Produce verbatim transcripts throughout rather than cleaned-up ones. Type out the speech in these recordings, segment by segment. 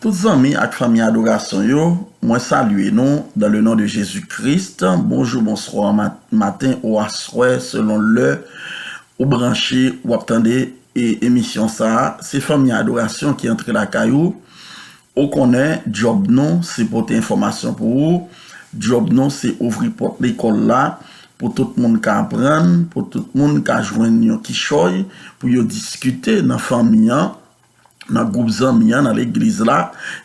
Tout zanmi ak fanmi adorasyon yo, mwen salye nou dans le nom de Jésus-Christ. Bonjou, bonswa, ma- maten ou aswè, selon lè ou branche, w ap tande e, emisyon sa a. Se fanmi adorasyon ki antre lakay ou. Ou konnen, djòb nou, se pote enfòmasyon pou ou. Djòb nou, se ouvri pòt lekòl la pou tout moun ka aprann, pou tout moun ka jwenn yon kichòy, pou yo diskite nan fanmi an, nan gwoup zanmi an, nan legliz la.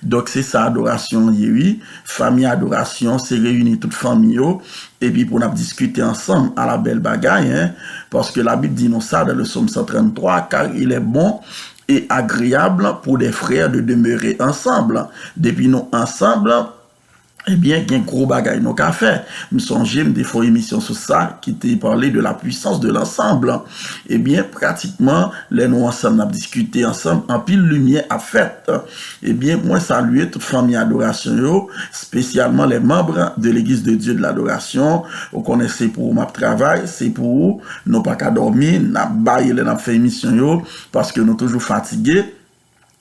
Donk, se sa adorasyon an ye, wi. Fanmi adorasyon, se reyini tout fanmi yo, epi pou n ap diskite ansanm, ala bèl bagay, en. Paske Labib di nou sa dans le psaume cent trente-trois, car il est bon et agréable pour des frères de demeurer ensemble. Depi nou ansanm, ebyen, gen gwo bagay nou ka fè. M sonje m te fè yon emisyon sou sa ki te pale de la puissance de l'ensemble. Ebyen, pratikman, lè nou ansanm, n ap diskite ansanm, anpil limyè ap fèt. Ebyen, mwen salye tout fanmi adorasyon yo, espesyalman les membres de l'Église de Dieu de l'Adoration. Ou konnen se pou ou m ap travay, se pou ou, nou pa ka dòmi, n ap bay lè n ap fè emisyon yo, paske nou toujou fatige.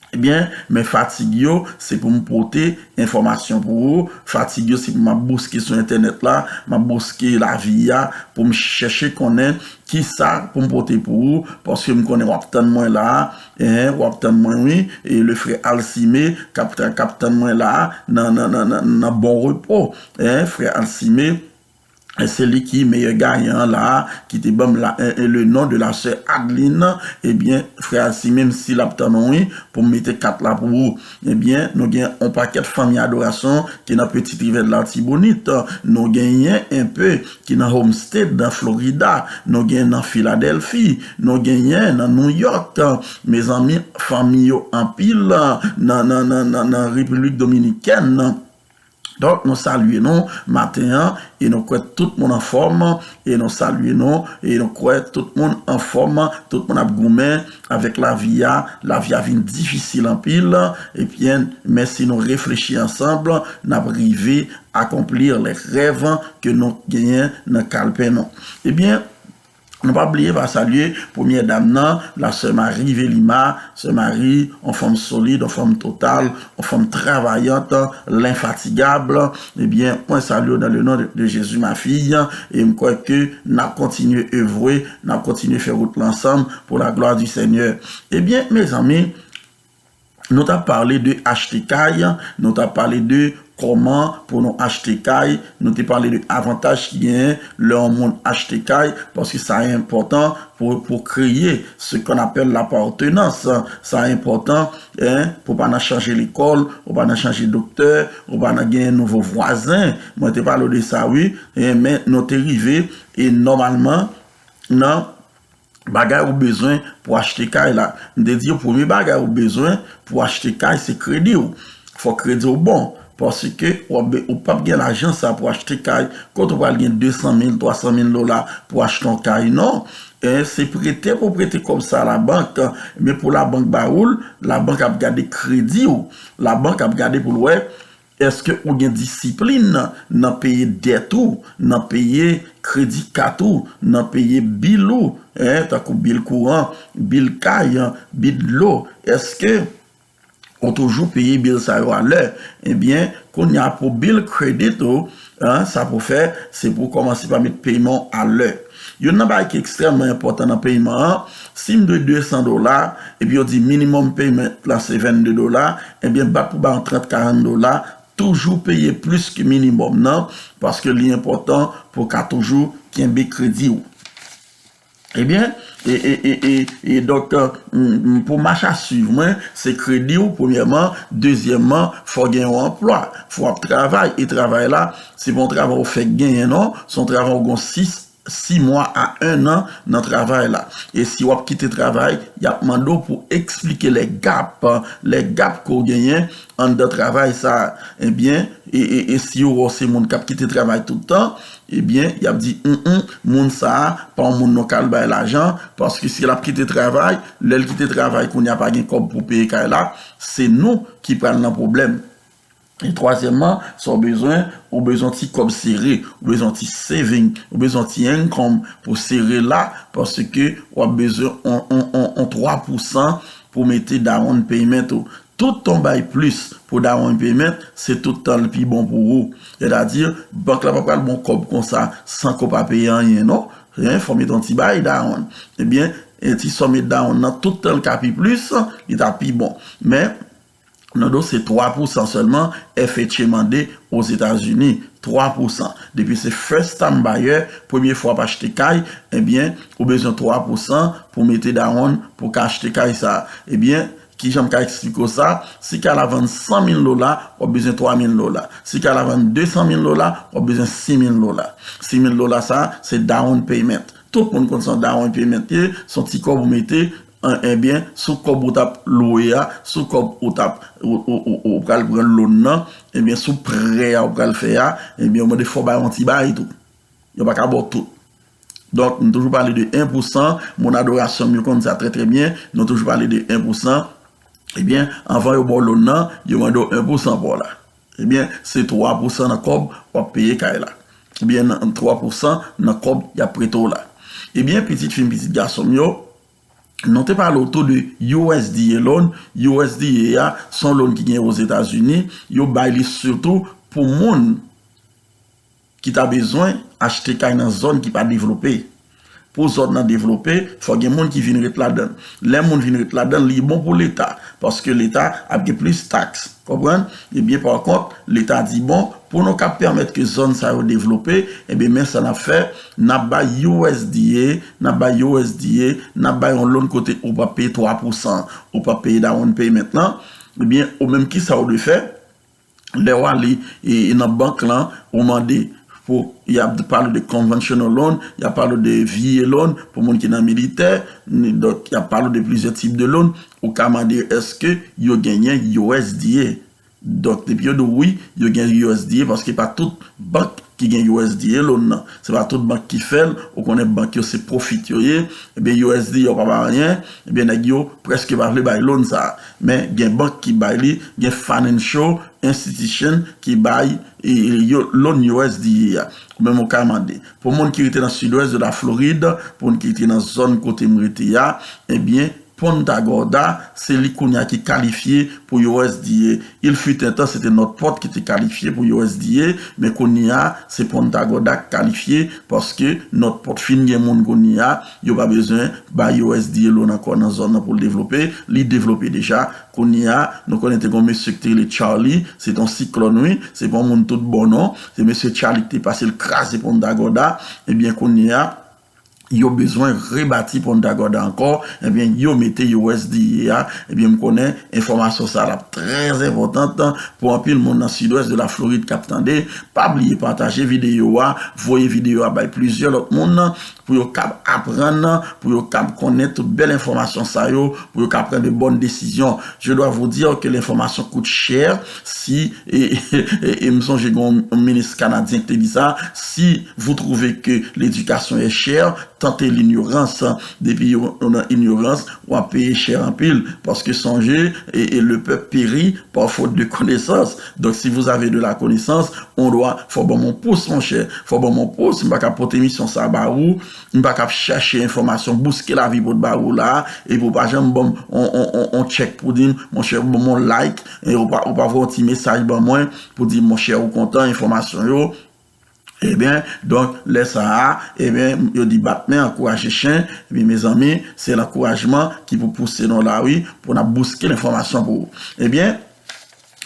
Ebyen, men fatig yo, se pou m pote enfòmasyon pou ou. Fatig yo, se pou m ap bouske sou entènèt la, m ap bouske lavi a, pou m chèche konnen kisa pou m pote pou ou, paske m konnen w ap tann mwen la a, en, w ap tann mwen, wi, e le frè Alcimé, k ap, k ap tann mwen la a, nan, nan, nan, nan, nan bon repo, en, frè Alcimé, e se li ki meyè gayan an la a, ki te ban m la, e, e le non de la sè Adeline, ebyen, frè Alcimé, m si l ap tann ou, wi, pou m mete kat la pou ou. Ebyen, nou gen yon pakèt fanmi adorasyon ki nan Petite Rivière de l'Artibonite. Nou genyen enpe ki nan Homestead, nan Florida. Nou gen nan Filadèlfi. Nou genyen nan New York. Mezanmi, fanmi yo anpil nan, nan, nan, nan, nan Repiblik Dominikèn. Donk, nou salye nou maten an, e nou kwè tout moun anfòm, e nou salye nou, e nou kwè tout moun anfòm, tout moun ap goumen avèk lavi a, lavi a vin difisil anpil, ebyen, men si nou reflechi ansanm, n ap rive accomplir les rêves ke nou genyen nan kalpen nou. Ebyen, nou pa bliye pa salye premyè dam nan, la sè Marie Velima, sè Marie, yon fanm solid, yon fanm total, yon fanm travayant, l'infatigable. Ebyen, mwen salye w dans le nom de, de Jésus, ma fille, e m kwè ke n ap kontinye evre, n ap kontinye fè wout la ansanm pour la gloire du Seigneur. Ebyen, mezanmi, nou t ap pale de achte kay, nou t ap pale de kòman pou nou achte kay, nou te pale de avantaj ki genyen lè yon moun achte kay, paske sa enpòtan pou, pou kreye ce qu'on appelle l'appartenance. Sa enpòtan, en, pou pa nan chanje lekòl, ou pa nan chanje doktè, ou pa nan genyen nouvo vwazen. Mwen te pale w de sa, wi, en, men nou te rive, e nòmalman, nan bagay ou bezwen pou achte kay la. M te di w, premye bagay ou bezwen pou achte kay, se kredi w. Fò kredi w bon. Paske w ap be-, ou p ap gen lajan sa pou achte kay. Kote w pral gen de san mil, twa san mil dola pou achte yon kay, non. E se prete pou prete kòb sa labank. Men pou labank ba ou l, labank ap gade kredi w. Labank ap gade pou l wè èske ou gen disiplin nan peye dèt ou, nan peye kredi kat ou, nan peye bil ou, en, tankou bil kouran, bil kay, bil dlo? Èske ou toujou peye bil sa yo alè? Ebyen, kounye a pou bill credit ou, en, sa pou fè, se pou w kòmanse pa met peyman w alè. Youn nan bagay ki ekstrèmman enpòtan nan peyman an, si m dwe de san dola, epi yo di minimum payment la se vennde dola, ebyen, bat pou ba yon trant, karant dola, toujou peye plis ke minimòm nan, paske li enpòtan pou w ka toujou kenbe kredi w. Ebyen, e, e, e, e, e donk, m, m, pou mach a swiv mwen, se kredi w, premyèman. Dezyèmman, fò w gen yon anplwa. Fò w ap travay. E travay la, se pa yon travay ou fèk genyen, non. Se yon travay ou gen sis, sis mwa a en an nan travay la. E si w ap kite travay, y ap mande w pou eksplike les gaps, les gaps ke w genyen anndan travay sa a. Ebyen, e, e, e si yo wè w se moun k ap kite travay tout tan, ebyen, y ap di, "Hum, hum, moun sa a, pa yon moun nou ka al bay lajan, paske si l ap kite travay, lè l kite travay, kounye a pa gen kòb pou peye kay la, se nou ki pral nan pwoblèm." E twazyèmman, sa w bezwen, ou bezwen ti kòb sere, ou bezwen ti saving, ou bezwen ti income pou sere la, paske w ap bezwen on, on, on, on twa pousan pou mete down payment ou. Tout tan w bay plis pou down payment, se tout tan l pi bon pou ou. Sètadi, bank la pa pral ba w kòb konsa san ke w pa peye anyen, non. Hein, fò w mete yon ti bagay down. Ebyen, e ti sòm down nan, tout tan l ka pi plis, li ta pi bon. Men, nan do se twa pousan sèlman F H A mande Ozetazini, twa pousan. Depi se first time buyer, premye fwa w ap achte kay, ebyen, ou bezwen twa pousan pou mete down pou w ka achte kay sa. Ebyen, kijan m ka eksplike w sa? Si kay la vann san mil dola, w ap bezwen twa mil dola. Si kay la vann de san mil dola, w ap bezwen sis mil dola. Sis mil dola sa, se down payment. Tout moun konn sa down payment ye, se yon ti kòb ou mete, an, ebyen, sou kòb ou t ap lwe a, sou kòb ou t ap, ou, ou, ou, ou pral pran loan nan, ebyen, sou prè a ou pral fè a, ebyen, yo mande fò w bay yon ti bagay tou. Yo pa ka ba w tout. Donk, nou toujou pale de en pousan, moun adorasyon m yo konn sa trè, trè byen, nou toujou pale de en pousan. Ebyen, anvan yo ba w loan nan, yo mande w en pousan pa w la. Ebyen, se twa pousan nan kòb w ap peye kay la. Ebyen, nan twa pousan nan kòb y ap prete w la. Ebyen, pitit fi m, pitit gason m yo, nou te pale w tou de U S D A loan. U S D A a, se yon loan ki gen Ozetazini. Yo bay li sitou pou moun ki ta bezwen achte kay nan zòn ki pa devlope. Pou zòn nan devlope, fò gen moun ki vin ret ladan l. Lè moun vin ret ladan l, li bon pou Leta, paske Leta ap gen plis taks. Konprann? Ebyen, pa kont, Leta di, bon, pou nou ka pèmèt ke zòn sa yo devlope, ebyen, men sa n ap fè, n ap bay U S D A, n ap bay U S D A, n ap bay yon loan kote ou p ap peye twa pousan, ou p ap peye down payment lan. Ebyen, ou menm, kisa ou dwe fè? Lè w ale, e, e nan bank lan, ou mande pou, y ap pale de conventional loan, y ap pale de V A loan pou moun ki nan militè, ni, donk, y ap pale de plizyè tip de loan, ou ka mande èske yo genyen U S D A. Donk, depi yo di w wi, yo gen U S D A, paske pa tout bank ki gen U S D A loan nan. Se pa tout bank ki fè l, ou konnen bank yo se pwofit yo ye, ebyen U S D A yo pa bay anyen, ebyen nèg yo prèske pa vle bay loan sa a. Men gen bank ki bay li, gen financial institution ki bay, e, yo, loan U S D A a. Ou menm ou ka mande. Pou moun ki rete nan sidwès de la Florid, pou moun ki rete nan zòn kote m rete a, ebyen, Punta Gorda, se li kounye a ki kalifye pou U S D A. Il fut un temps, se te Northport ki te kalifye pou U S D A, men kounye a, se Punta Gorda ki kalifye, paske Northport fin gen moun kounye a, yo pa bezwen bay U S D A loan ankò nan zòn nan pou l devlope, li devlope deja. Kounye a, nou konnen te gen yon mesye ki te rele Charlie, se te yon siklòn, wi, se pa yon moun tout bon, non. Se mesye Charlie ki te pase l kraze Punta Gorda, ebyen, kounye a, yo bezwen rebati Punta Gorda ankò, ebyen, yo mete U S D A a, ebyen, m konnen enfòmasyon sa a l ap trè enpòtan pou anpil moun nan sidwès de la Florid k ap tande. Pa bliye pataje videyo a, voye videyo a bay plizyè lòt moun pou yo kab aprann, pou yo kab konnen tout bèl enfòmasyon sa yo, pou yo kab pran de bòn desizyon. Je dois vous dire que l'information coûte cher. Si, e, e, e, e m sonje gen yon minis kanadyen ki te di sa, si vous trouvez que l'éducation est chère, tentez l'ignorance. Depi w nan inyorans, w ap peye chè anpil. Paske sonje, e, e le peuple périt par faute de connaissance. Donk, si vous avez de la connaissance, on doit, fò ban m yon pous, monchè. Fò ban m yon pous, m pa ka pote emisyon sa ba ou. M pa ka ap chache enfòmasyon, bouske lavi pou t ba ou la, epi w pa janm ban m on, on, on, on tchèk pou di m, monchè, ban m on like, e ou pa, ou pa voye yon ti mesaj ban mwen pou di, monchè, ou kontan enfòmasyon yo. Ebyen, donk, lè sa a, ebyen, yo di bat men, ankouraje chen, ebyen, mezanmi, se lankourajman ki pou pouse nou la, wi, pou n ap bouske enfòmasyon pou ou. Ebyen,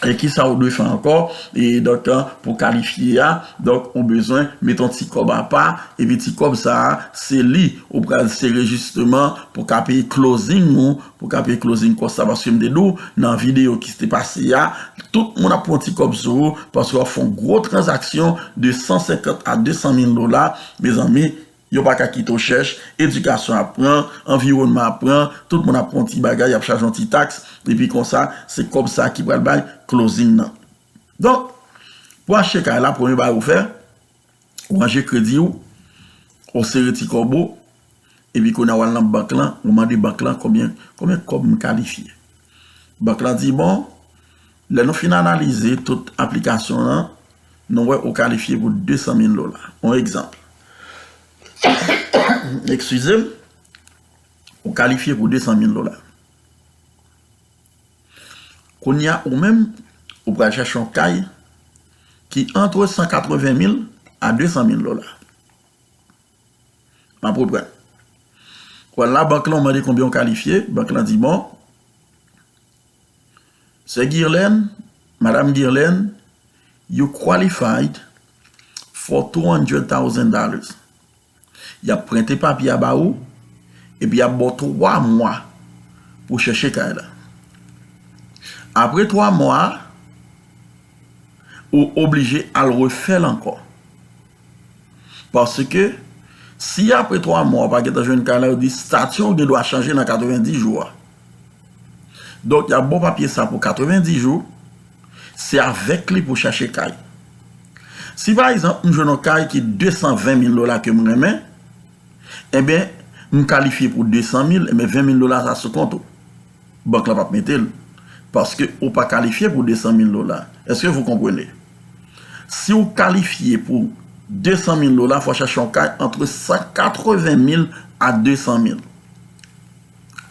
e kisa ou dwe fè ankò? E donk, pou kalifye a, donk, ou bezwen mete yon ti kòb apa, epi ti kòb sa a, se li ou pral sere jisteman pou ka peye closing ou, pou ka peye closing kòs la, paske m te di w nan videyo ki te pase a, tout moun ap pran ti kòb sou ou, paske w ap fè yon gwo tranzaksyon de san senkant a de san mil dola, mezanmi, yo pa ka kite w chèch, edikasyon ap pran, anviwònman ap pran, tout moun ap pran ti bagay, y ap chaje yon ti taks, epi konsa, se kòb sa ki pral bay closing nan. Donk, pou achte kay la, premye bagay ou fè, ou ranje kredi w, ou sere ti kòb ou, epi kounye a w al nan bank lan, ou mande bank lan konbyen, konbyen kòb m kalifye. Bank lan di, bon, lè nou fin analize tout aplikasyon an, nou wè ou kalifye pou de san mil dola. Yon egzanp. Eskize m, ou kalifye pou de san mil dola. Kounye a, ou menm, ou pral chèche yon kay ki antre san katreven mil a de san mil dola. M ap reprann. Ou al labank lan, ou mande konbyen ou kalifye, bank lan di, bon, Sè Guerlaine, Madam Guerlaine, you qualified for two hundred thousand dollars. Y ap prente papye a ba ou, epi y ap ba w twa mwa pou w chèche kay la. Apre twa mwa, ou oblije al refè l ankò. Paske, si apre twa mwa ou pa gentan jwenn kay la, yo di estati w gen dwa chanje nan katrevenndis jou a. Donk, y ap ba w papye sa pou katrevenndis jou, se avèk li pou w chache kay. Si, pa egzanp, m jwenn yon kay ki de san ven mil dola ke m renmen, enben, m kalifye pou de san mil, enben, ven mil dola sa sou kont ou. Bank la p ap mete l. Paske ou pa kalifye pou de san mil dola. Est-ce que vous comprenez? Si w kalifye pou de san mil dola, fò w chache yon kay antre san katreven mil a de san mil.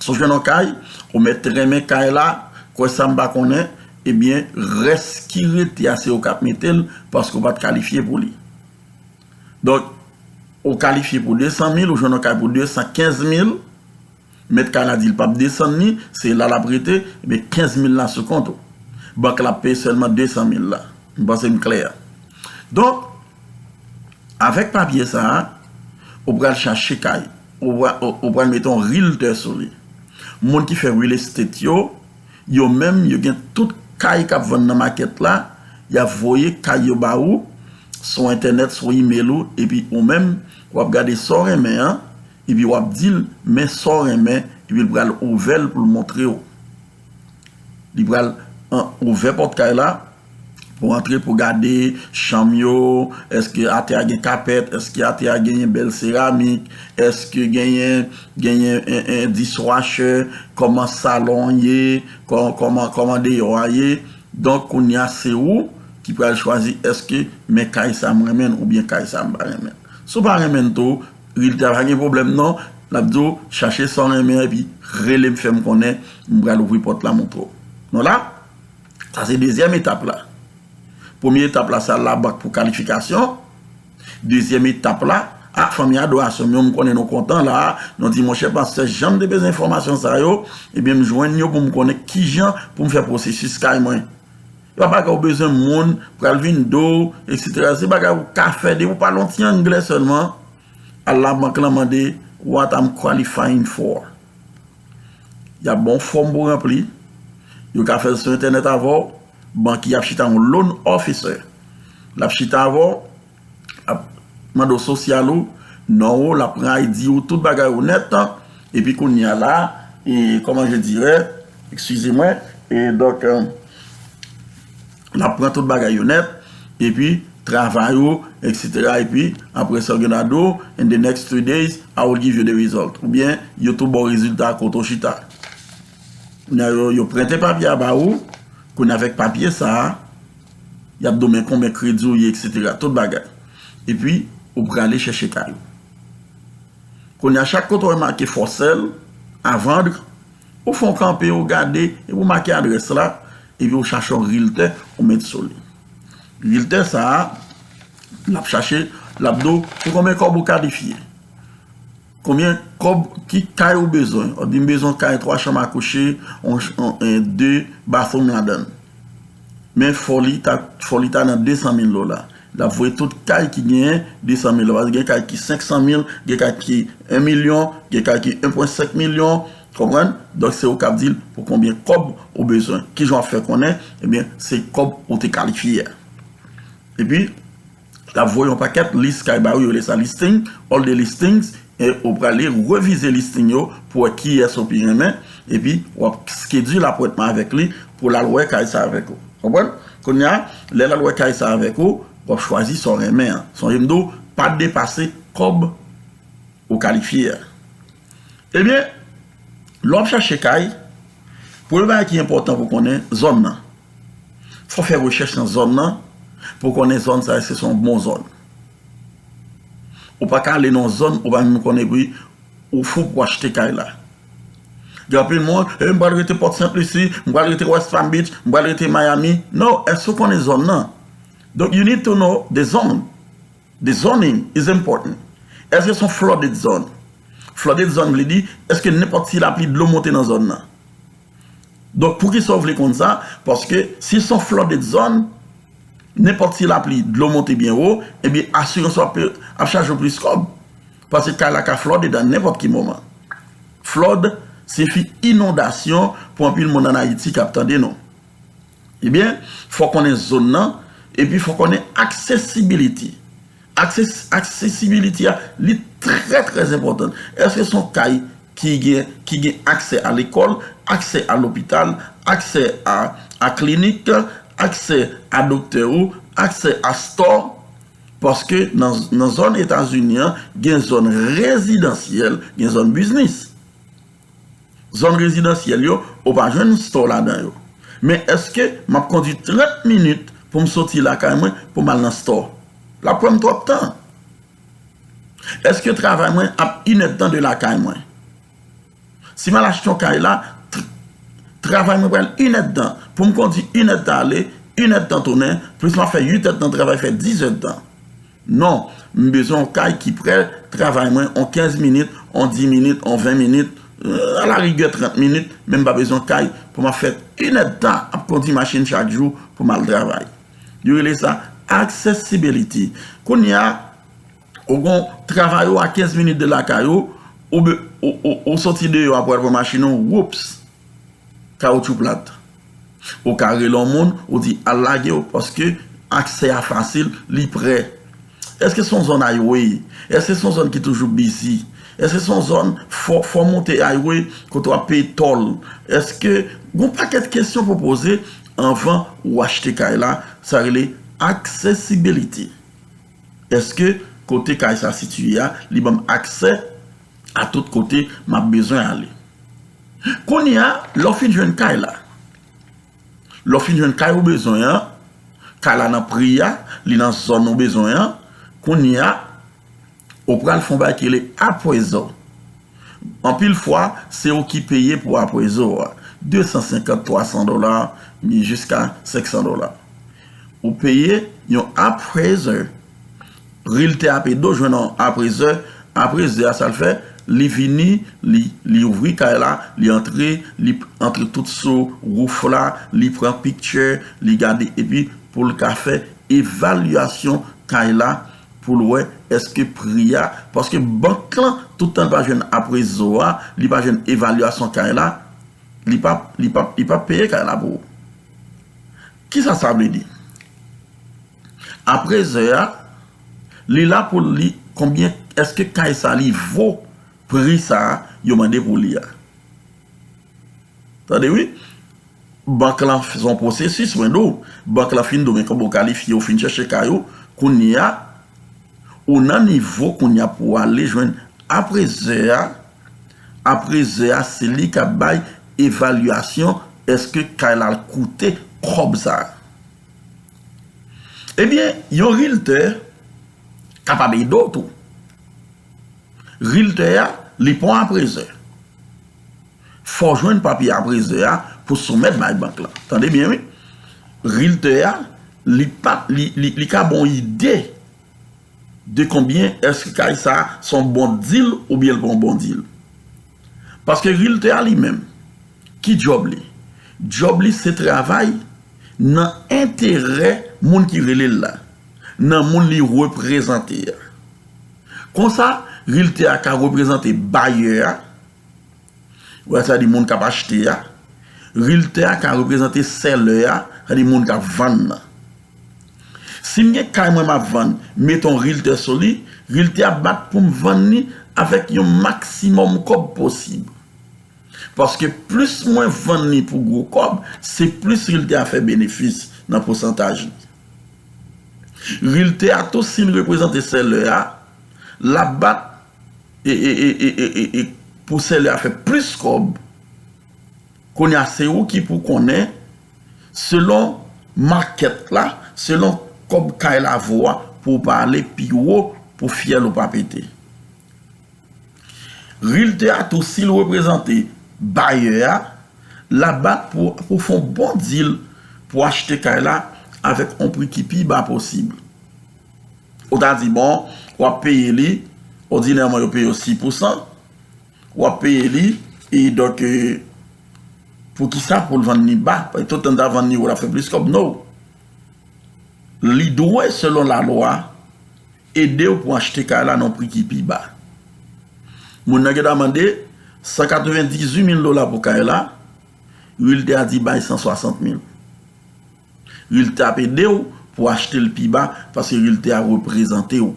Si w jwenn yon kay, ou mèt renmen kay la, kwè sa m pa konnen, ebyen, rès ki rete a, se yo k ap mete l, paske w pa t kalifye pou li. Donk, ou kalifye pou de san mil, ou jwenn yon kay pou de san kenz mil, mèt kay la di l p ap desann li, se la l ap rete, ebyen, kenz mil la sou kont ou. Bank la ap peye sèlman de san mil la. M panse m klè. Donk, avèk papye sa a, ou pral chache kay. Ou pral, ou, ou pral mete yon realtor sou li. Moun ki fè real estate yo, yo menm, yo gen tout kay k ap vann nan makèt la, y ap voye kay yo ba ou sou entènèt, sou email ou, epi ou menm, w ap gade sa w renmen an, epi w ap di l, men sa w renmen, epi l pral ouvè l pou l montre w. Li pral, an, ouvè pòt kay la, pou antre, pou gade chanm yo, èske atè a gen kapèt, èske atè a genyen bèl seramik, èske genyen, genyen, en, en, dishwasher, kòman salon an ye, kò-, kòman, kòman deyò a ye. Donk, kounye a, se ou ki pral chwazi èske men kay sa m renmen l oubyen kay sa m pa renmen l. Si w pa renmen l tou, realtor a pa gen pwoblèm non, l ap di w, chache sa w renmen an, epi rele m, fè m konnen, m pral ouvri pòt la, montre w. Nou la, sa se dezyèm etap la. Premye etap la, se al labank pou kalifikasyon. Dezyèm etap la, a, fanmi adorasyon m yo, m konnen nou kontan la, nou di, monchè pastè, jan m te bezwen enfòmasyon sa yo, ebyen, m jwenn yo pou m konnen kijan pou m fè pwosesis kay mwen. E pa bagay ou bezwen moun, pral vin do w, etsetera. Se bagay ou ka fè, depi w pale yon ti anglè sèlman, al labank lan mande, what I'm qualifying for. Y ap ba w fòm pou w ranpli. Yo ka fè l sou entènèt avè w. Bank y ap chita yon loan officer. L ap chita avè w, l ap mande w sosyal ou, non ou, l ap pran I D ou, tout bagay ou nèt. Epi kounye a la, e, comment je dirais, excusez-moi, e donk, e, l ap pran tout bagay yo nèt. Epi, travay ou, etsetera. Epi, apre sa, yo gen dwa di w, in the next three days, I will give you the result. Oubyen, yo tou ba w rezilta a kote w chita. Kounye a, yo, yo prente papye a ba ou, kounye a, avèk papye sa a, y ap di w men konbyen kredi w ye, etsetera. Tout bagay. Epi, ou prale chèche kay ou. Kounye a, chak kote w wè make for sale, à vendre, ou fè yon kanpe, ou gade, epi ou make adrès la, epi ou chache yon realtor, ou met sou li. Realtor sa a, l ap chache, l ap di w, pou konbyen kòb ou kalifye? Konbyen kòb, ki kay ou bezwen? Ou di, m bezwen yon kay twa chanm a kouche, yon, yon, yon de bathroom ladan l. Men fò li ta, fò li ta nan de san mil dola. L ap voye tout kay ki genyen de san mil dola. Gen kay ki senk san mil, gen kay ki en milyon, gen kay ki en pwen senk milyon. Konprann? Donk, se ou k ap di l pou konbyen kòb ou bezwen. Kijan w ap fè konnen? Ebyen, se kòb ou te kalifye a. Epi, l ap voye yon pakèt lis kay ba ou, yo rele sa listing, all the listings, e ou prale revize listing yo pou wè kiyès ou pi renmen, epi w ap schedule appointment avèk li pou l al wè kay sa avèk ou. Konprann? Kounye a, lè l al wè kay sa avèk ou, w ap chwazi sa w renmen an. Sonje m di w, pa depase kòb ou kalifye a. Ebyen, lè w ap chache kay, premye bagay ki enpòtan pou konnen, zòn nan. Fò w fè rechèch nan zòn nan, pou konnen zòn sa a, èske se yon bon zòn. Ou pa ka ale nan yon zòn, ou pa menm konnen pri, ou fou pou achte kay la. Gen anpil moun, e m pral rete Port Saint Lucie, m pral rete West Palm Beach, m pral rete Miami. No, èske w konnen zòn nan? Donk, you need to know the zone. The zoning is important. Èske se yon flooded zone? Flooded zone vle di, èske nenpòt ti lapli dlo monte nan zòn nan? Donk, poukisa w vle konn sa? Paske si se yon flooded zone, nenpòt ti lapli, dlo monte byen wo, ebyen, asirans ou ap, ap chaje w plis kòb. Paske kay la ka flooded a nenpòt ki moman. Flood siyifi inondasyon pou anpil moun ann Ayiti k ap tande nou. Ebyen, fò w konnen zòn nan, epi fò w konnen accessibility. Access-, accessibility a, li trè, trè enpòtan. Èske se yon kay ki gen, ki gen aksè a lekòl, aksè a lopital, aksè a, a klinik, aksè a doktè ou, aksè a store? Paske nan, nan zòn Etazini an, gen zòn rezidansyèl, gen zòn biznis. Zòn rezidansyèl yo, ou pa jwenn store ladan yo. Men èske m ap kondui trant minit pou m soti lakay mwen pou m al nan store? L ap pran m twòp tan. Èske travay mwen ap inèdtan de lakay mwen? Si m al achte yon kay la, tr-, travay mwen pral inèdtan. Pou m kondui inèdtan ale, inèdtan tounen, plis m ap fè uit èdtan travay, fè diz èdtan. Non, m bezwen yon kay ki prè, travay mwen, yon kenz minit, yon dis minit, yon ven minit, euh, alarigè trant minit, men m pa bezwen kay pou m ap fè inèdtan ap kondui machin chak jou pou m al travay. Yo rele sa accessibility. Kounye a, ou gon travay ou a kenz minit de lakay ou, ou, be- ou, ou, ou soti deyò apre al pran machin ou, woups, kawotchou plat. Ou ka rele yon moun, ou di al lage w, paske aksè a fasil, li prè. Èske se yon zòn highway? Èske se yon zòn ki toujou busy? Èske se yon zòn fò, fò monte highway kote w ap peye tòl? Èske, gon pakèt kesyon pou poze anvan ou achte kay la, sa rele accessibility. Èske kote kay sa sitiye a, li ban m aksè a tout kote m ap bezwen ale? Kounye a, lè w fin jwenn kay la, lè w fin jwenn kay ou bezwen an, kay la nan pri a, li nan zòn ou bezwen an, kounye a, ou pral fè yon bagay ki rele appraisal. Anpil fwa, se ou ki peye pou appraisal a. De san senkant, twa san dola, jiska senk san dola. Ou peye yon appraiser. Realtor ap ede w jwenn yon appraiser. Appraiser a, sa l fè? Li vini, li, li ouvri kay la, li antre, li antre tout sou roof la, li pran picture, li gade, epi pou l ka fè evalyasyon kay la, pou l wè èske pri a, paske bank lan, tout tan l pa jwenn appraisal a, li pa jwenn evalyasyon kay la, li pa, li pa, li pa peye kay la pou ou. Kisa sa vle di? Appraiser a, li la pou l li konbyen, èske kay sa li vo pri sa yo mande pou li a? Tande wi. Bank lan fè yon pwosesis, mwen di w. Bank lan fin di w, men kòman w kalifye, ou fin chèche kay ou. Kounye a, ou nan nivo kounye a pou w ale jwenn appraiser a. Appraiser a, se li k ap bay evalyasyon èske kay la al koute kòb sa a. Ebyen, yon realtor kapab ede w tou. Realtor a, li pa yon appraiser. Fò w jwenn papye appraiser a pou soumèt bay bank lan. Tande byen, wi. Realtor a, li pa, li, li, li ka ba w ide de konbyen èske kay sa a se yon bon deal oubyen l pa yon bon deal. Paske realtor a li menm, ki djòb li? Djòb li se travay nan enterè moun ki rele l la, nan moun li reprezante a. Konsa, realtor a ka reprezante bayè a, wè, sa di moun k ap achte a. Realtor a ka reprezante seller a, sa di moun k ap vann nan. Si m gen kay mwen m ap vann, m mete yon realtor sou li, realtor a bat pou m vann li avèk yon maksimòm kòb posib. Paske plis mwen vann li pou gwo kòb, se plis realtor a fè benefis nan pousantaj li. Realtor a tou, si l reprezante seller a, l ap bat e, e, e, e, e, e, e pou seller a fè plis kòb. Kounye a, se ou ki pou konnen, selon makèt la, selon kòb kay la vo a, pou w pa ale pi wo, pou fyèl ou pa pete. Realtor a tou, si l reprezante bayè a, l ap bat pou, pou fè yon bon deal pou achte kay la avèk yon pri ki pi ba posib. Ou ta di, bon, w ap peye li, òdinèman yo peye w sis pousan, w ap peye li, e donk, e, poukisa pou l vann li ba? Paske tout tan l ta vann li wo, l ap fè plis kòb. No. Li dwe, selon lalwa, ede w pou achte kay la nan yon pri ki pi ba. Moun nan gentan mande san katrevendizuit mil dola pou kay la, Realtè a di bay san swasant mil. Realtè a ap ede w pou w achte l pi ba, paske Realtè a reprezante w.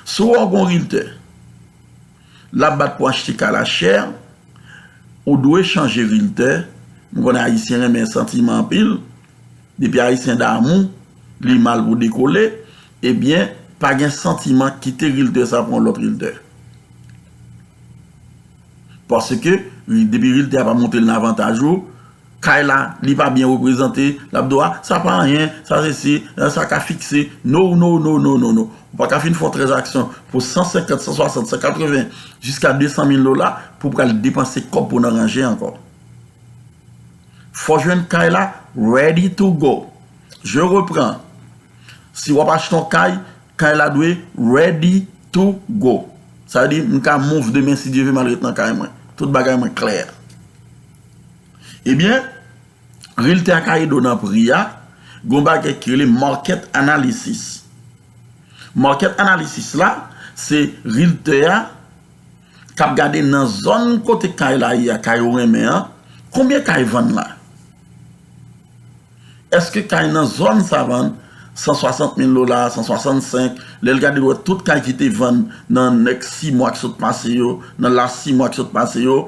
Si w wè w gen yon Realtè, l ap bat pou achte kay la chè, ou dwe chanje Realtè. M konnen Ayisyen renmen santiman anpil. Depi Ayisyen damou, li mal pou dekole, ebyen, pa gen santiman, kite Realtè sa pou yon lòt Realtè. Paske, depi Realtè a pa montre l nan avantaj ou, kay la, li pa byen reprezante, l ap di w, a, sa pa anyen, sa sesi, sa ka fikse. No, no, no, no, no, no. Ou pa ka fin fè yon tranzaksyon pou san senkant, san swasant, san katreven, jiska de san mil dola pou w pral depanse kòb pou w nan ranje ankò. Fò w jwenn kay la ready to go. Je reprends. Si w ap achte yon kay, kay la dwe ready to go. Sa vle di, m ka move demen si Dye vle, m al ret nan kay mwen. Tout bagay mwen klè. Ebyen, Realtè a ka ede w nan pri a, gen yon bagay ki rele market analysis. Market analysis la, se Realtè a k ap gade nan zòn kote kay la ye a, kay ou renmen an, konbyen kay vann la? Èske kay nan zòn sa vann san swasant mil dola, san swasannsenk? Lè l gade, l wè tout kay ki te vann nan nèk sis mwa k sot pase yo, nan last sis mwa k sot pase yo,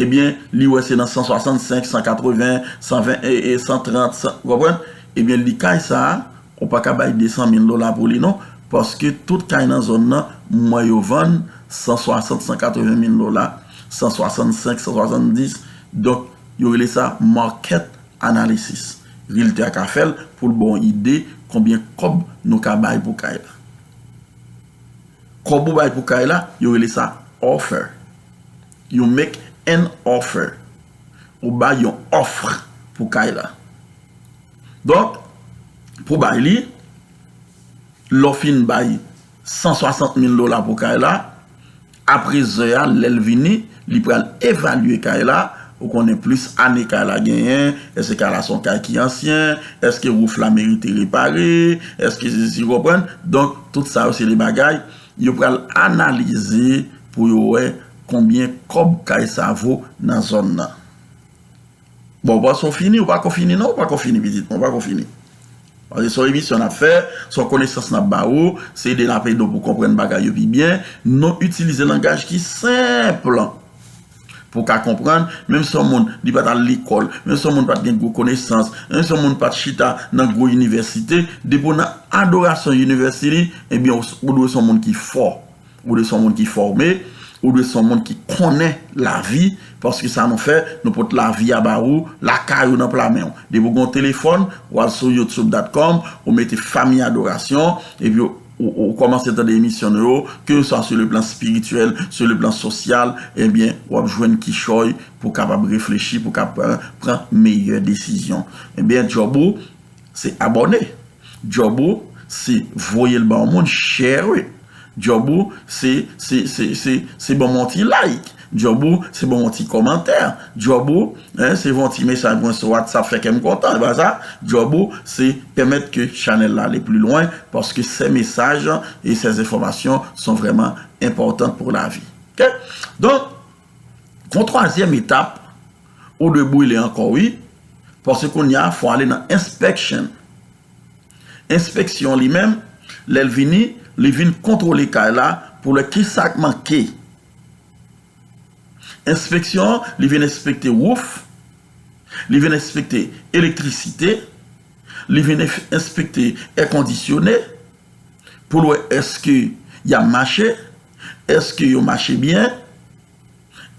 ebyen, li wè se nan san swasannsenk, san katreven, san ven, e, e, san trant, san, ou konprann? Ebyen, li kay sa a, ou pa ka bay de san mil dola pou li non, paske tout kay nan zòn nan, m wè yo vann san swasant, san katreven mil dola, san swasannsenk, san swasanndis. Donk, yo rele sa market analysis. Realtè a ka fè l pou l ba w ide konbyen kòb nou ka bay pou kay la. Kòb ou bay pou kay la, yo rele sa offer. You make an offer. Ou bay yon offer pou kay la. Donk, pou bay li, lè w fin bay san swasant mil dola pou kay la, apre zè a, lè l vini, li pral evalye kay la. Ou konnen plis ane kay la genyen, èske kay la se yon kay ki ansyen, èske wouf la merite repare, èske sesi, ou konprann? Donk, tout sa yo se de bagay yo pral analize pou yo wè konbyen kòb kay sa vo nan zòn nan. Bon, ou panse w fini, ou pako fini non, ou pako fini pitit mwen, ou pako fini. Paske se yon emisyon n ap fè, se yon konesans n ap ba ou, se ede n ap ede w pou w konprann bagay yo pi byen. Nou itilize langaj ki senp pou w ka konprann, menm si yon moun, li pa t al lekòl, menm si yon moun pa t gen gwo konesans, menm si yon moun pa t chita nan gwo inivèsite, depi w nan Adoration University, ebyen, ou, ou dwe se yon moun ki fò. Ou dwe se yon moun ki fòme, ou dwe se yon moun ki konnen lavi, paske sa nou fè, nou pote lavi a ba ou, lakay ou, nan pla men w. Depi w gen yon telefòn, w al sou youtube dot com, ou mete Fanmi Adorasyon, epi ou, ou, ou kòmanse tande emisyon nou yo, ke se swa sou le plan espirityèl, sou le plan sosyal, ebyen, w ap jwenn kichòy pou w kapab reflechi, pou w kapab pran, pran meyè desizyon. Ebyen, djòb ou, se abòne. Djòb ou, se voye l ba yon moun, share it. Djòb ou, se, se, se, se, se ban m yon ti like. Djòb ou, se ban m yon ti kòmantè. Djòb ou, hein, se voye yon ti mesaj mwen sou WhatsApp, fè kè m kontan. E pa sa, djòb ou, se pèmèt ke chanèl la ale pli lwen, paske ces messages et ces informations sont vraiment importantes pour la vie. Ok? Donk, gon twazyèm etap, ou dwe brile ankò, wi. Paske kounye a, fò ale nan inspection. Enspeksyon li menm, lè l vini, li vin kontwole kay la pou l wè kisa k manke. Enspeksyon an, li vin enspekte wouf, li vin enspekte elektrisite, li vin enf-, enspekte èkondisyone, pou l wè èske y ap mache, èske yo mache byen,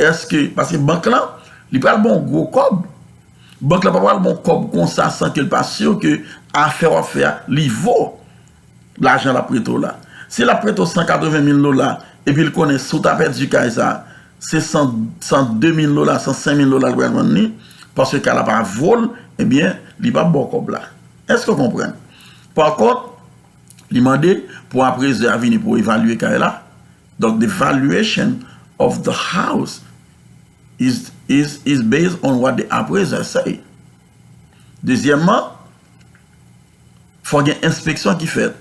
èske, paske bank lan, li pral ba w gwo kòb. Bank lan pa pral ba w kòb konsa san ke l pa si ke afè w ap fè a, li vo lajan l ap prete w la. Si l ap prete w san katreven mil dola, epi l konnen si w ta pèdi kay sa, se san, san de mil dola, san senk mil dola l pral vann li, paske kay la pa vo l, ebyen, li p ap ba w kòb la. Èske w konprann? Pa kont, li mande pou appraiseur a vini pou evalye kay la. Donk, the valuation of the house is, is, is based on what the appraiser say. Dezyèmman, fò gen enspeksyon ki fèt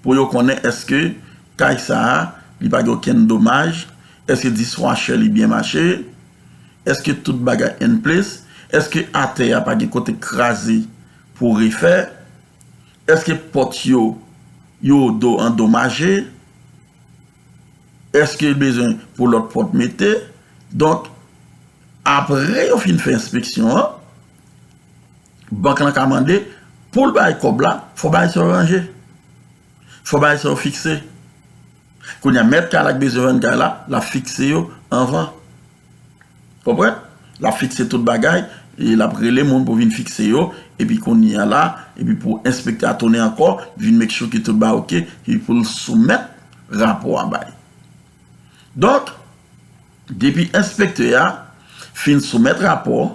pou yo konnen èske kay sa a, li pa gen okenn domaj, èske dishwasher li byen mache, èske tout bagay in place, èske atè a pa gen kote kraze pou refè, èske pòt yo, yo do-, andomaje, èske bezwen pou lòt pòt mete. Donk, apre yo fin fè enspeksyon an, bank lan ka mande pou l bay kòb la, fò bagay sa yo ranje. Fò bagay sa yo fikse. Kounye a, mèt kay la k bezwen vann kay la, l ap fikse yo anvan. Konprann? L ap fikse tout bagay, e l ap rele moun pou vin fikse yo, epi kounye a la, epi pou enspektè a tounen ankò, vin make sure ke tout bagay oke, epi pou l soumèt rapò a bay. Donk, depi enspektè a fin soumèt rapò,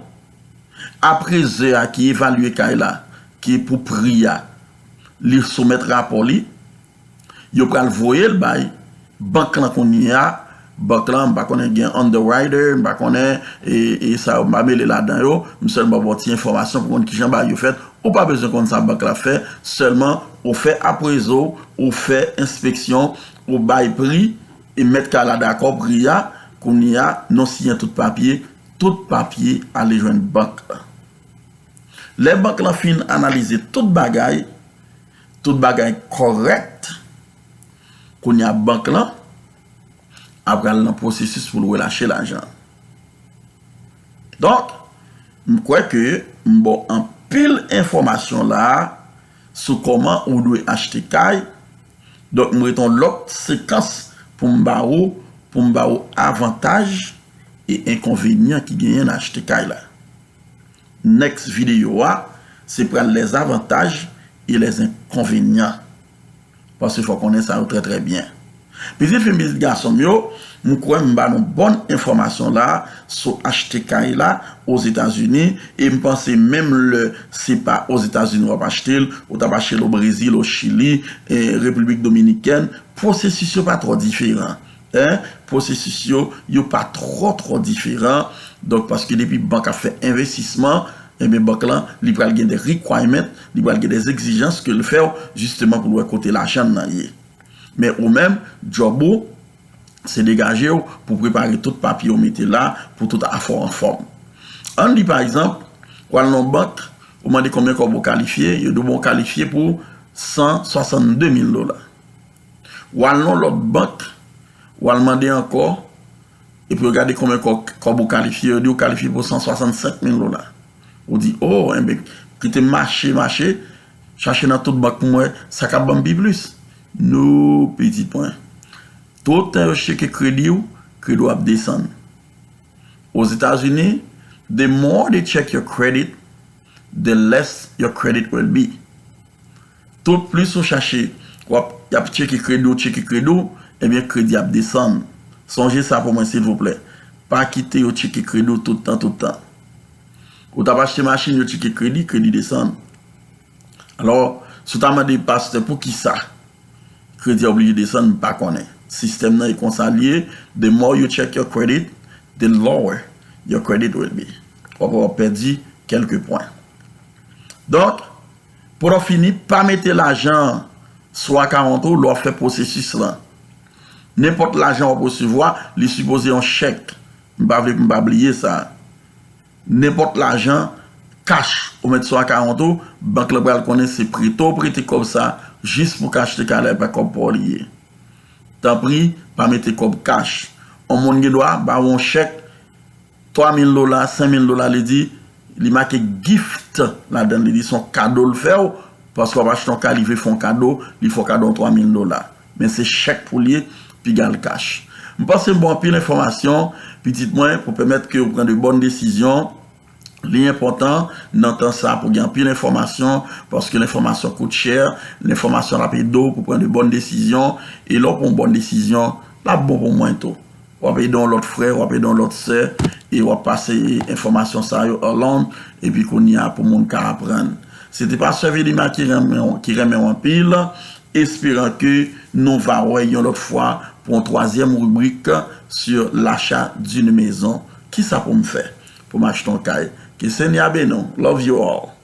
appraiseur a ki evalye kay la, ki pou pri a, li soumèt rapò li, yo pral voye l bay bank lan kounye a. Bank lan, m pa konnen gen underwriter, m pa konnen, e, e sa yo, m pa mele ladan yo, m sèlman ba w ti enfòmasyon pou konn kijan bagay yo fèt. Ou pa bezwen konn sa bank la fè, sèlman ou fè appraisal, ou fè enspeksyon, ou bay pri, e mèt kay la dakò pri a, kounye a, nou siyen tout papye, tout papye ale jwenn bank la. Lè bank lan fin analize tout bagay, tout bagay kòrèk, kounye a bank lan ap pral nan pwosesis pou l relache lajan. Donk, m kwè ke m ba w anpil enfòmasyon la a sou kòman ou dwe achte kay. Donk, m ret yon lòt sekans pou m ba ou, pou m ba ou avantaj e enkonvenyan ki genyen nan achte kay la. Next videyo a, se pral les avantages et les inconvénients. Paske fò konnen sa yo trè, trè byen. Pitit fi m, pitit gason m yo, m kwè m ba nou bòn enfòmasyon la sou achte kay la Ozetazini, e m panse menm lè se pa Ozetazini w ap achte l, ou t ap achte l o Brezil, o Chili, e Repiblik Dominikèn, pwosesis yo pa twò diferan. Hein? Pwosesis yo, yo pa twò, twò diferan. Donk, paske depi bank ap fè envestisman, ebyen, bank lan, li pral gen de requirement, li pral gen de egzijans ke l fè w, jisteman, pou l wè kote lajan nan ye. Men ou menm, djòb ou, se degaje w pou prepare tout papye w mete la, pou tout afè w anfòm. Ann di, pa egzanp, w al nan yon bank, ou mande konbyen kòb ou kalifye, yo di w, bon, ou kalifye pou san swasannde mil dola. W al nan lòt bank, w al mande ankò, epi yo gade konbyen kò-, kòb ou kalifye, yo di ou kalifye pou san swasannsenk mil dola. Ou di, o, enben, kite m mache, mache, chache nan tout bank pou m wè sa k ap ban m pi plis. No, pitit mwen. Toutan yo tcheke kredi w, kredi w ap desann. Ozetazini, the more they check your credit, the less your credit will be. Tout plis ou chache, w ap, y ap tcheke kredi w, tcheke kredi w, ebyen, kredi ap desann. Sonje sa pou mwen, silvouplè. Pa kite yo tcheke kredi w tout tan, tout tan. Ou t ap achte machin, yo tcheke kredi, kredi desann. Alò, si w ta mande pastè poukisa kredi a oblije desann, m pa konnen. Sistèm nan e konsa l ye. The more you check your credit, the lower your credit will be. W ap, w ap pèdi kèlke pwen. Donk, pou w fini, pa mete lajan sou akawont ou lè w ap fè pwosesis lan. Nenpòt lajan w ap resevwa, li sipoze yon chèk. M pa vle pou m pa bliye sa. Nenpòt lajan kach ou met sou akawont ou, bank lan pral konnen se prete w prete kòb sa jis pou w ka achte kay la, e pa kòb pa w li ye. Tanpri, pa mete kòb kach. Yon moun gen dwa ba w yon chèk twa mil dola, senk mil dola, li di, li make gift ladan l, li di se yon kado l fè w, paske w ap achte yon kay, li vle fè yon kado, li fè w kado yon twa mil dola. Men se chèk pou l ye, piga l kach. M panse m ba w anpil enfòmasyon, pitit mwen, pou pèmèt ke w pran de bòn desizyon. Li enpòtan nan tan sa pou gen anpil enfòmasyon, paske lenfòmasyon kout chè, lenfòmasyon l ap ede w pou pran de bòn desizyon, e lè w pran yon bòn desizyon, l ap bon pou mwen tou. w ap ede yon lòt frè, w ap ede yon lòt sè, e w ap pase enfòmasyon sa yo along, epi kounye a pou moun ka aprann. Se te pastè Vilima ki renmen, ki renmen w anpil, esperan ke nou va wè yon lòt fwa pou yon twazyèm ribrik sur l'achat d'une maison. Kisa pou m fè pou m achte yon kay? Ke Senyè a beni w. Love you all.